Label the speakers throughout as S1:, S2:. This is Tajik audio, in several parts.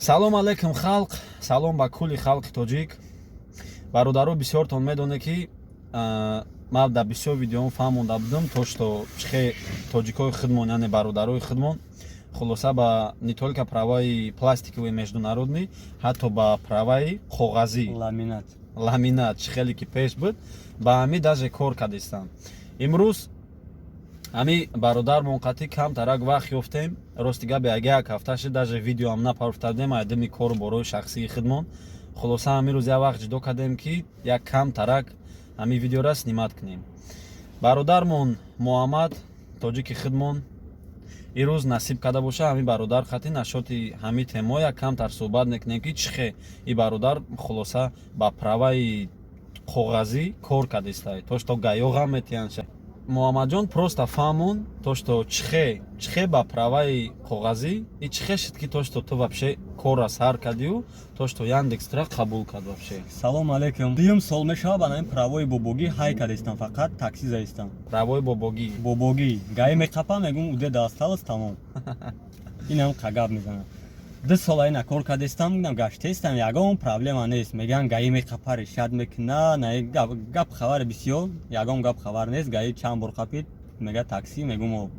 S1: Салом алейкум, халқ, салом ба кулли халқи тоҷик. Бародаро, бисёртон медонед, ки ман дар бисёр видеоҳо фаҳмонда будам то что чихе тоҷикои худмон, яъне бародарои худмон, хулоса, ба не только праваи пластиковый международный, ҳатто ба праваи коғазӣ.
S2: Ламинат.
S1: Ламинат, чӣ хеле ки пеш буд, ба ҳами даже кор кардистанд. Имрӯз ҳами бародармон қатӣ камтарак вақт ёфтем. Рости гап, як ҳафта шид, даже видеоам напарфтардем, айдами кору борои шахсии худмон. Хулоса, ҳамин рӯз як вақт ҷудо кардем, ки як камтарак ҳамин видеора снимать кунем. Бародармон Муҳаммад, тоҷики худмон, ирӯз насиб карда боша, ҳамин бародар қатӣ насчёти ҳамин темо як камтар суҳбат мекунем, ки чӣ хе и бародар, хулоса, ба праваи коғазӣ кор кардистай, то что ГАИ ғам метиҳанд. Муҳаммадҷон, просто фаҳмон, то что чихе ба праваи коғазӣ и чихе шид, ки то что ту вообще корра сар кардиу то что Яндекс тра қабул кард вообще?
S2: Салом алейкум. Дуюм сол мешава, ба ҳамин правои бобогӣ ҳай кардистам, фақат такси заистам.
S1: Правои бобогӣ?
S2: Бобогӣ. ГАИ меқапам, мегум: «Уде досталось», тамом. Инам қагап мезанам. 2 сола ина кор кардистам, гаштестам, ягон проблема нест. Меган, ГАИ меқапа, решать мекуна, на гап хабари бисёр, ягон гап хабар нест. ГАИ чанд бор қапид, мега: «Такси», мегум: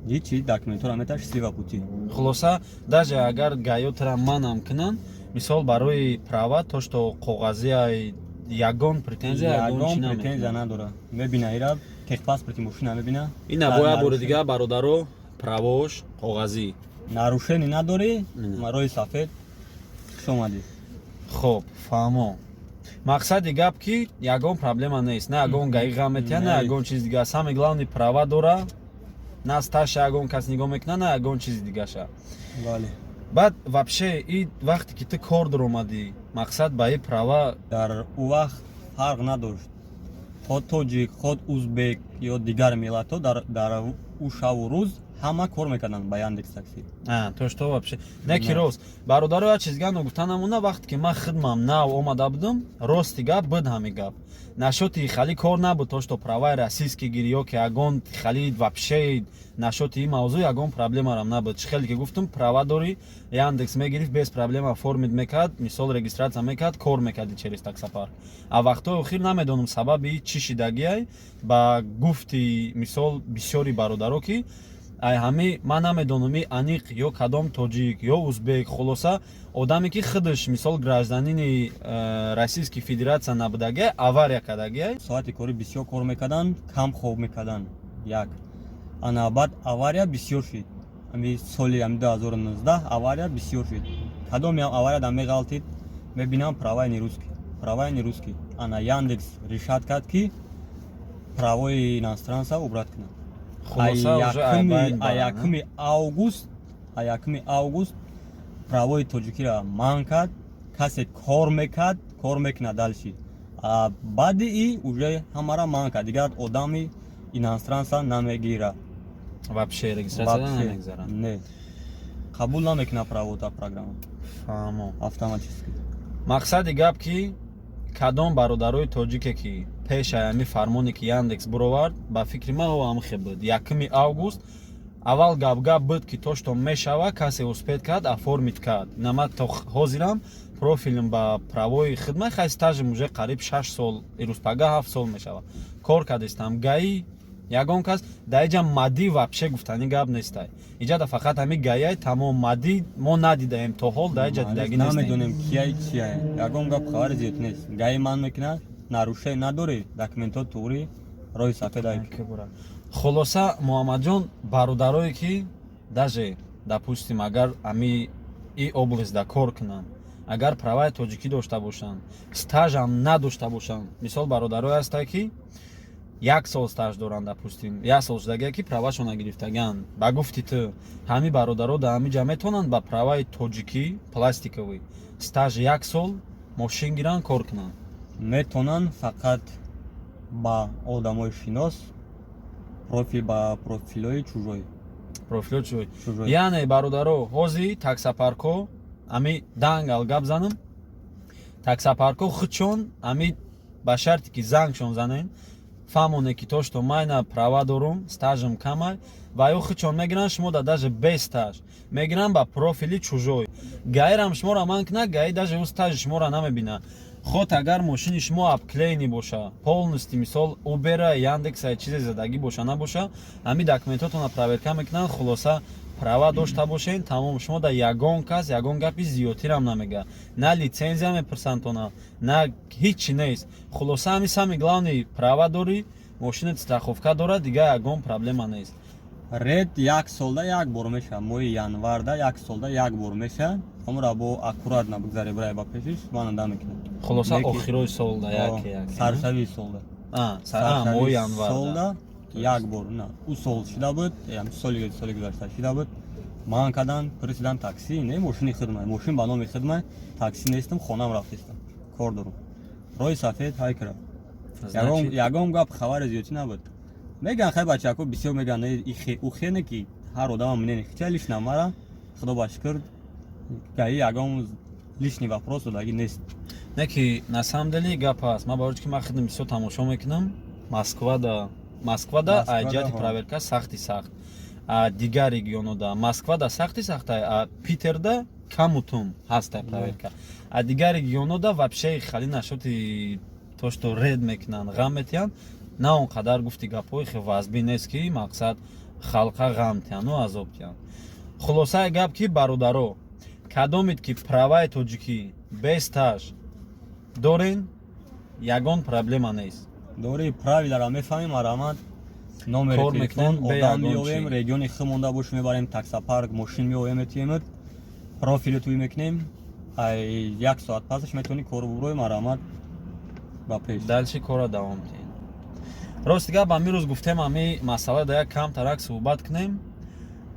S2: «Ҳичи, документора меташ, счастливо пути».
S1: Хулоса, даже агар ГАИ тра манам кунанд, мисол, барои права, то что коғазия, ягон претензия?
S2: Ягон претензия надора. Мебина ира, техпаспорти мошина мебина.
S1: Ина бо як бори дига, бародаро, правош коғазӣ.
S2: Нарушение надорӣ, рои сафед, хуш омадӣ.
S1: Хоб, фаҳмо. Мақсади гап, ки ягон проблема нест, на ягон ГАИ ғам метиҳад, на ягон чизи дига. Самое главное, права дора, на сташа ягон кас нигоҳ мекунад, на ягон чизи дигаша.
S2: Бале.
S1: Баъд вообще и вақте ки ту кор даромадӣ, мақсад, ба и права?
S2: Дар ӯ вақт фарқ надошт, ход тоҷик, ход узбек ё дигар миллатҳо, дар ӯ шаву рӯз ҳама кор мекарданд ба Яндекс Такси.
S1: То что вообще не ки рост, бародаро, як чиз гано гуфта намонда. Вақте ки ман хидмам нав омада будам, рости гап, буд ҳами гап насчёти хали кор набуд, то что праваи российский гирӣ ё ки ягон хали, вообще насчёти ин мавзӯъ ягон проблемарам набуд. Чӣ хеле ки гуфтум, права дорӣ, Яндекс мегирифт, без проблема оформить мекард, мисол, регистрация мекард, кор мекарди через таксопарк. А вақтҳои охир намедонам сабаби чӣ шидагиай. Ба гуфти, мисол, бисёри бародаро, ки ай ҳами ман намедонам, и аниқ ё кадом тоҷик ё узбек, хулоса, одаме ки худаш, мисол, гражданини Российской Федерация набудагиай, авария кардагиай.
S2: Соати корӣ бисёр кор мекарданд, кам хоб мекарданд, як ана баъд авария бисёр шид. Ами соли ами 2019 авария бисёр шид. Кадомеам авария дар меғалтид, мебинам: праваи не русский, праваи не русский. Ана Яндекс решать кард, ки правои иностранца убрать кунад. 1-юми август правои тоҷикиро манъ кард. Касе кор мекард, кор мекунад дальше. Баъди и уже ҳамара манъ кард, дигар одами иностранца намегира.
S1: Вообще регистрация намегзарад?
S2: Не, қабул намекунад правота программа.
S1: Фаҳмо.
S2: Автоматически.
S1: Мақсади гап, ки кадом бародарои тоҷике ки пешаи ҳами фармоне ки Яндекс буровард, ба фикри ман, о ҳамхе буд, 1-уми август аввал гап-гап буд, ки то что мешава, касе успеть кард, оформить кард. Нама то ҳозирам профилм ба правои хидмат, хай, стажем уже қариб 6 сол, ирӯзпага 7 сол мешава, кор кардистам. ГАИ ягон кас дар иҷа МАДИ вообще гуфтани гап нестай. Иҷада фақат ҳами ГАИ ай, тамом. МАДИ мо надидаем то ҳол, дар иҷа дидагӣ нестем.
S2: Намедонем, кияй, чияй, ягон гап хабари зиёд нест. ГАИ ман мекунад, нарушение надорӣ, документҳо туғри, роҳи сафед ай.
S1: Хулоса, Муҳаммадҷон, бародарое ки даже, допустим, агар ами и область да кор кунанд, агар праваи тоҷикӣ дошта бошанд, стажам надошта бошанд, мисол, бародарое ҳастанд, ки як сол стаж доранд, допустим, як сол шудагия, ки правашона гирифтагианд, ба гуфти ту, ҳами бародаро дар ҳами ҷа метавонанд ба праваи тоҷикӣ пластиковый, стаж як сол, мошин гиранд, кор кунанд?
S2: Метавонанд, фақат ба одамои шинос, профил ба профилҳои чужой.
S1: Профилҳои чужой?
S2: Чужой.
S1: Яъне, бародаро, ҳозир таксопаркҳо, ами дангал гап занам, таксопаркҳо худшон ами ба шарте ки зангшон занен, фаҳмоне, ки то что майна права дорум, стажам камай. Ва ё худшон мегиранд, шумо да даже без стаж мегиранд ба профили чужой. ГАИрам шуморо ман кунад, ГАИ даже ӯ стажи шуморо намебинад. Хот агар мошини шумо обклеенный боша полностью, мисол, Убера, Яндекса, чизе задагӣ боша, набоша, ҳами документотонро проверка мекунанд. Хулоса, права дошта бошен, тамом. Шумо да ягон кас ягон гапи зиёдтирам намега, на литсензия мепурсандтона, на ҳичи нест. Хулоса, ҳами самый главный, права дорӣ, мошинат страховка дорад, дигар ягон проблема нест.
S2: Рейд як солда як бор мешавад, моҳи январда як солда як бор мешавад. Ҳамора бо аккуратно бигзаре, бирай ба пешиш, ман мекунам.
S1: Хулоса, охирои солда яке як.
S2: Саршавии солда.
S1: Моҳи январда.
S2: Солда як бор. На, ӯ сол шида буд, соли гузашта шида буд. Ман кадан, пурсидан: такси не, мошини хидмай, мошин ба номи хидмай, такси нестам, хонам рафтестам, кор дорум. Роҳи сафед ҳайкара, ягон гап хабари зиёдӣ набуд. Меган, хай, бачако бисёр меган, ухене ки ҳар одама мнение хича. Лично мара, худо ба шукр, ГАИ ягон лишний вопрос додагӣ нест.
S1: Не ки на самом деле гап аст. Ман барои ки ман худам бисёр тамошо мекунам, Москвада ҷиҳати проверка сахти сахт, а дигар регионода, Москвада сахти сахта, а Питерда каму тум ҳаста проверка, а дигар регионода вообще хали нашоти то что рейд мекунанд, ғам метиҳанд, на он қадар, гуфти гапҳои хе вазбӣ нест, ки мақсад халқа ғам тиҳанду азоб тиҳанд. Хулосаи гап ки, бародаро, кадомед ки праваи тоҷикӣ без стаж дорен, ягон проблема нест.
S2: Дори, правиларо мефаҳмем, марамад номери
S1: Кор
S2: телефон
S1: мекунем, бе
S2: одам
S1: ягон
S2: меовем,
S1: чӣ.
S2: Региони хи монда бош, мебарем таксопарк, мошин меовем, метиемад, профили туй мекунем, ай як соат пасаш метавонӣ кору буброи, марамад ба пеш.
S1: Дальше кора давом диҳем. Рости гап, ҳамин рӯз гуфтем, ҳами масъала да як камтарак суҳбат кунем.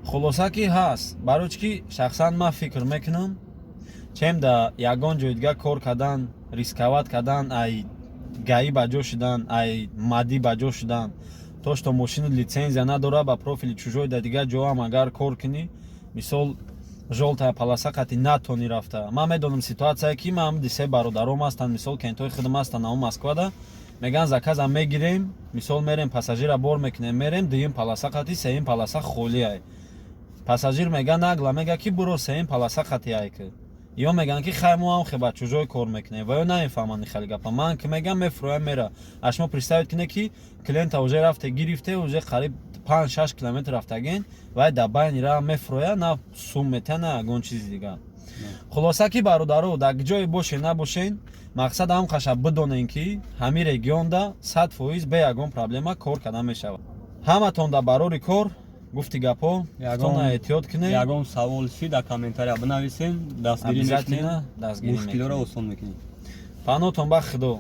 S1: Хулоса ки ҳаст, барои чӣ ки шахсан ман фикр мекунам, чем да ягон ҷои дига кор кардан, рисковать кардан, ай ГАИ ба ҷо шудан, ай МАДИ ба ҷо шудан, то что мошину лицензия надора, ба профили чужой да дигар ҷоам агар кор кунӣ, мисол, жёлтая полоса қати натонӣ рафта. Ман медонам ситуация, ки ман дисе бародаром ҳастанд, мисол, кентои худам ҳастанд, амо Москвада меган: заказам мегирем, мисол, мерем, пассажира бор мекунем, мерем, дуюм полоса қати, сеюм полоса холиай. Пассажир мега, нагла мега, ки буро сеюм полоса қати айки. Ё меган, ки хай, мо ҳам хе ба чужой кор мекунем, ва ё намефаҳманд хеле гапа. Ман ки мегам, мефурӯям, мера. А шумо представить кунед, ки клиента уже рафте, гирифте, уже қариб 5-6 километр рафтаген, вай дар байни раҳ мефурӯя, на сум мета, на ягон чизи дигар. Хулоса ки, бародаро, дар ҷое бошен, набошен, мақсад ҳам қаша бидонен, ки ҳамин регионда 100% бе ягон проблема кор карда мешавад. Ҳаматон дар барори кор, гуфти гапҳо, худтона эҳтиёт кунед.
S2: Ягон савол чи, дар комментария бинависем, дастгирӣ мекунем.
S1: Обязательно дастгирӣ
S2: мушкилиро
S1: мекунем.
S2: Осон мекунем.
S1: Паноҳтон ба Худо.